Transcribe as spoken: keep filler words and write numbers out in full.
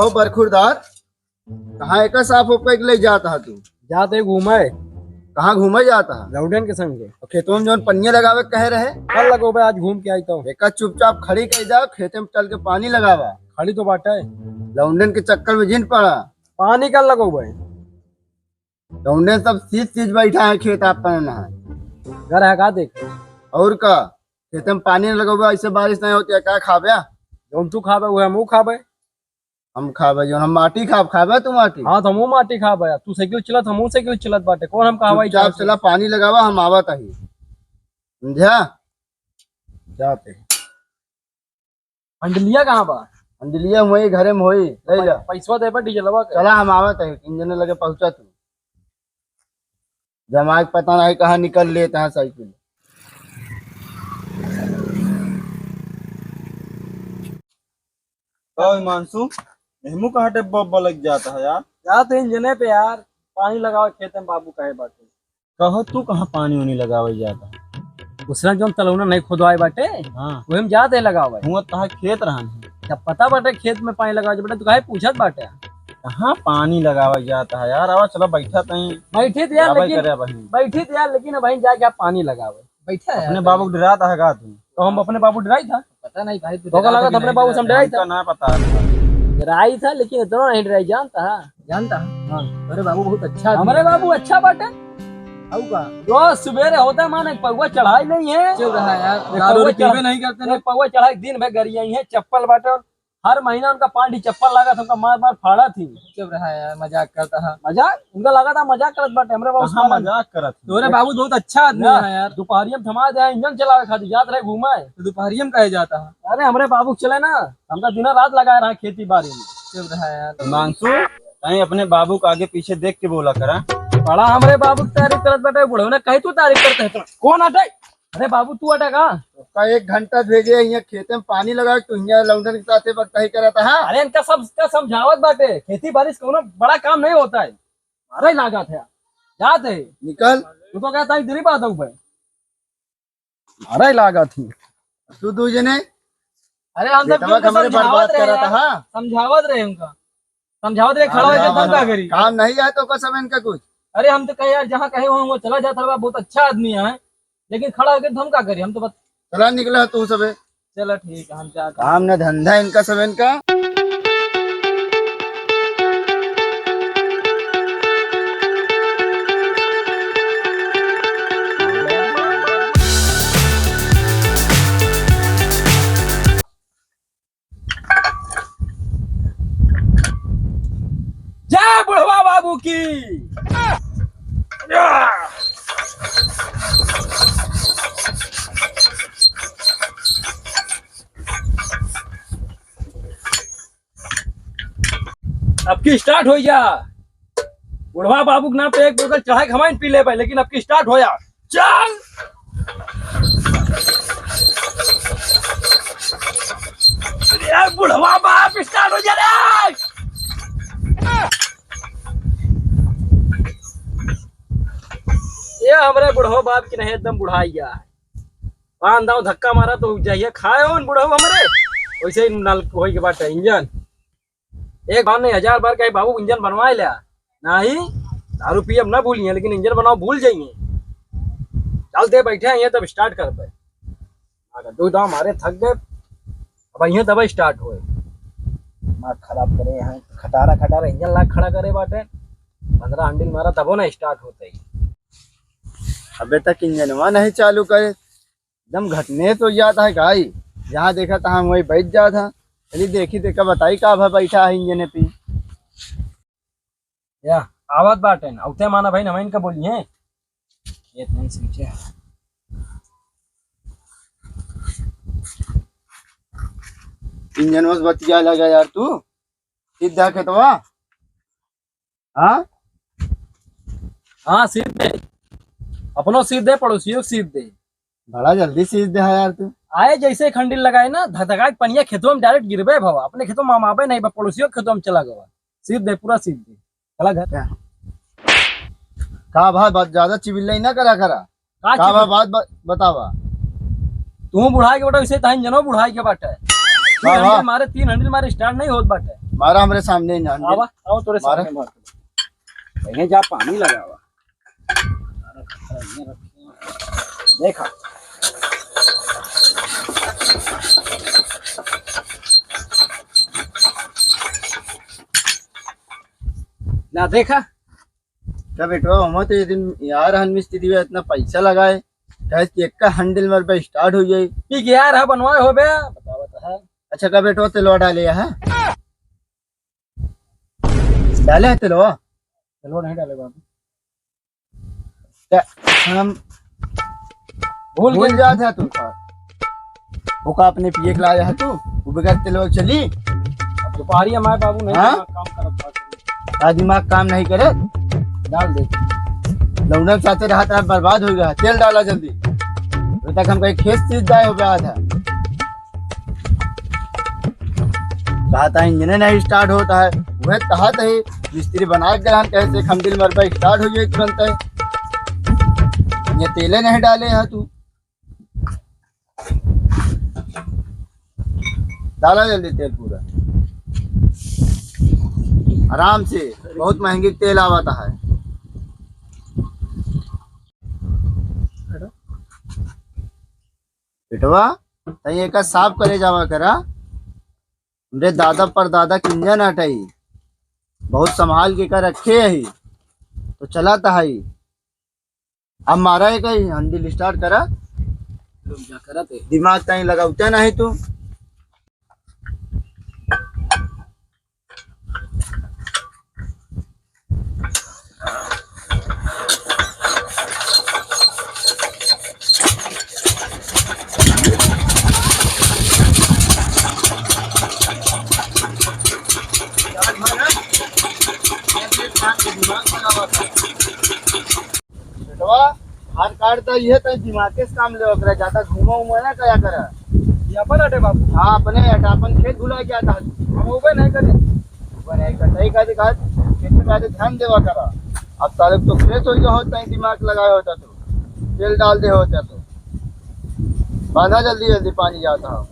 ओ बरखुरदार, कहाँ एका साफ होके ले जात हा तू? जात है घूमे। कहाँ घूमे जात हा? लौंडन के संगे। और खेतवा में जौन पनिया लगावे के कहे रहे? कल लगोबे, आज घूम के आई तो। एका चुपचाप खड़ी कइ जा, खेते में चल के पानी लगावा। खड़ी तो बाटे। लौंडन के चक्कर में जिन पड़ा। पानी कल लगोबे। लौंडन सब सीज सीज बैठा है खेत, आप पने ना है। घर है का देख? और का? खेते में पानी न लगोबे, ऐसे बारिश नहीं होती है, का खाबे? जौन तू खाबे, वह हमहू खाबे। हम खाबे जौन, हम माटी खाब, खाबे तू माटी? हाँ, तो हमहू माटी खाबे। तू साइकिल चलत, हमहू साइकिल चलत बाटे। कौन हम कहवाई चुपचाप जात है? चला, पानी लगावा, हम आवत ही। समझा? जाते। हंडलिया कहाँ बा? हंडलिया वही घरे में होई, ले जा। पैसवा देबे डीजलवा के। चला, हम आवत ही, इंजन लगे पहुँचा तू। जमाई के पता नहीं कहाँ निकल लेत है साइकिल। का हिमांशु, एहमू कहाँ टेब्बो बलक जात है यार? जात है इंजने पे यार, पानी लगावे खेते में, बाबू कहे बाटे। कहो तू कहाँ पानी उनी लगावे जात है? दूसरा जौन तलौना नहीं खुदवाए बाटे, हाँ। वही में जात है लगावे। हुआ तहा खेत रहन है। जब पता बाटे खेत में पानी लगावे बेटा, तू काहे पूछत बाटे? कहाँ पानी लगावे जात है यार? आवा चला बैठा तई। बैठी थे यार, जाबे लेकिन करे बहिन। बैठी थे यार, लेकिन अब बहिन जाके आप पानी लगावे। बैठा है अपने यार। बाबू को डरात है का तू? तो हम अपने बाबू डराई था। पता नहीं भाई, तू तो का डरा लगा था अपने बाबू से हम डराई था? हमका ना पता है। डराई था, लेकिन इतना नहीं डराई, जानता है? जानता है? हाँ। अरे बाबू बहुत अच्छा आदमी हमारे है। बाबू अच्छा बाटे। आऊ का? रोज सुबेरे होता है, माने एक पौवा चढ़ाई नहीं है। चुप रहा यार, एक दारू पौवा पीबे चढ़ा-, नहीं करते ना। एक पौवा चढ़ाई दिन भर गरियाई है, चप्पल बाटे। हर महीना उनका पाँच ठी चप्पल लागत, हमका मार मार फाड़त ही। चुप रहा यार, मजाक करता है। मजाक? उनका लगा था मजाक करत बाटे, हमरे बाबू कहाँ से मालूम? मजाक करत ही? तोरे बाबू बहुत अच्छा आदमी ना, है यार। दोपहरिया में थमा दे, इंजन चलावे खातिर जात रहे घूमे। तो दोपहरिया में काहे जाता है? अरे हमरे बाबू चले ना, हमका दिना रात लगाए रहा खेती बाड़ी में। चुप रहा यार। हिमांशु, कहीं अपने बाबू के आगे पीछे देख के बोला करा। बड़ा हमरे बाबू की तारीफ करत बाटे, बुढ़ऊ ने कही तू तारीफ करते है तो। कौन हटे? अरे बाबू, तू हटा का? उसका एक घंटा भेजे, यहाँ खेते में पानी लगा, तू यहाँ लौंडन के साथे बकताही करत हा। अरे इनका सब, का समझावत बाटे, खेती बारिश कौनो बड़ा काम नहीं होता है। मारे लागत है, जात है। निकल। तू तो कहता है, तेरी बात है ऊपर। मारे लागत ही। तू दू जने अरे हम सब बेटवा क्यों के हमरे समझावत बर्बाद रहे करत यार? हा। समझावत रहे उनका। समझावत रहे, खड़ा होके हम का करी? काम नहीं है तो कसम इनका कुछ। अरे हम तो कहे यार, जहाँ कहे वहाँ वो चला जाता है, बहुत अच्छा आदमी है, लेकिन खड़ा होके हम का करी? हम तो बस चला निकला तू सबे। चला ठीक है, हम जाते हैं। काम न धंधा इनका सब इनका। जय बुढ़वा बाबू की। अब की start हो जा। बुढ़वा बाबू के नाम पे एक बोतल चढ़ाई के हमाइन पी ले भाई, लेकिन अब की start हो जा। चल। अरे बुढ़वा बाप, start हो जा रे। ये हमरे बुढ़वा बाप की नहीं, एकदम बुढ़ाई गया है। पान दाव धक्का मारा तो जाइए खाए हो बुढ़ऊ हमरे। वैसे ही नल होई के बाटे इंजन। एक बार नहीं, हजार बार कहे, "बाबू, इंजन बनवाए ल्या।" नहीं, दारू पिए अब ना भूलिए, लेकिन इंजन बनाओ भूल जाइए। चल दे, बैठे हैं ये, तब start कर पे। अगर दो दाव मारे, थक गए, अब यहीं दबा start होए। दिमाग खराब करे हैं, खटारा खटारा इंजन लाग खड़ा करे बाटे। पन्द्रह हैंडल मारा, तबो ना start होते ही। अबे तक इंजनवा नहीं चालू करे। एकदम घटने तो जाता है गाई, जहाँ देखा तहाँ वही बैठ जाता है। चलिए देखी, देखा बताई का भा बैठा है इंजन पे। या, आवत बाटे ना, उठे माना भाई, नमैन का बोली है। ये नहीं समझे। इंजन बस बतिया लगा यार तू, सीधा खेतवा। हाँ? हाँ, सीध दे। अपनो सीध दे, पड़ोसियों को सीध दे। बड़ा जल्दी सीध दे है यार तू। आए जैसे खंडिल लगाए ना, धधका के पनिया खेतवा में direct गिरबे भवा। अपने खेतवा में आवे नहीं बा, पड़ोसियों के खेतवा में चला गवा। सीध दे, पूरा सीध दे। चला घर। क्या? का भाई, बात ज्यादा चिबिल्लाई ना करा करा। का का बा चिल्ला-, बात ब-, बतावा। तू बुढ़ाई के बाटे, वैसे तहां इंजनो बुढ़ाई के बाटे। तीन वाह, वाह। हंडिल मारे, तीन हंडिल मारे, start नहीं होत बाटे। मारा हमरे सामने ना। आवा, आओ तोरे मारा। सामने मार। कहीं जा पानी लगावा। देखा। ना देखा। का बेटवा, हम तो ये दिन यार हन मिस्त्री बा, इतना पैसा लगाए, कहे कि एक का हैंडल मर पे स्टार्ट हो जाई। पी के यार है बनवाए हो बे। बतावत है। अच्छा का बेटवा, तेलवा डाले है? डाले है तेलवा? तेलवा नहीं डाले बाबू। क्या हम भूल भूल गए। जात है तू सर। ओका अपने पिए के लाया है तू, वो बगैर तेलवा चली? अब दोपहरी हमारे बाबू नहीं हाँ? दिमाग काम करत बा। का दिमाग काम नहीं करे? डाल दे। लौंडन साथे रहत रहत बर्बाद हो गया। तेल डाला जल्दी, अभी तक हमका एक खेत सीध जाए हो गया था। कहा था इंजन नहीं स्टार्ट होता है, वह कहा था ही मिस्त्री बना के हम कैसे खंडिल मरबा स्टार्ट हो जाए तुरंत है। ये तेले नहीं डाले है तू। डाला जल्दी तेल पूरा, आराम से, बहुत महंगी तेल आवता है। बेटवा, तई एका साफ करे जावा करा। हमरे दादा परदादा के इंजन हटई, बहुत संभाल के का रखे ही, तो चलत हई। अब मारा है कहीं, हैंडल स्टार्ट करा। रुक जा, करत है। दिमाग तई लगावते नहीं तू। बेटवा, हर कार्ड तो ये तो दिमाग के काम ले ओकरा, ज्यादा घूमा उमा ना करा करा। ये अपन अटे बाबू। हाँ, अपने अटे, अपन खेत भुला गया था। हम उबे नहीं करे। उबे नहीं करता, ही कहते, कहते, खेत पे कहते ध्यान देवा करा। अब साले तो फ्रेश हो गया होता है, दिमाग लगाया होता तो, तेल डाल दे होता तो। बांधा जल्दी जल्दी, पानी जाता हो।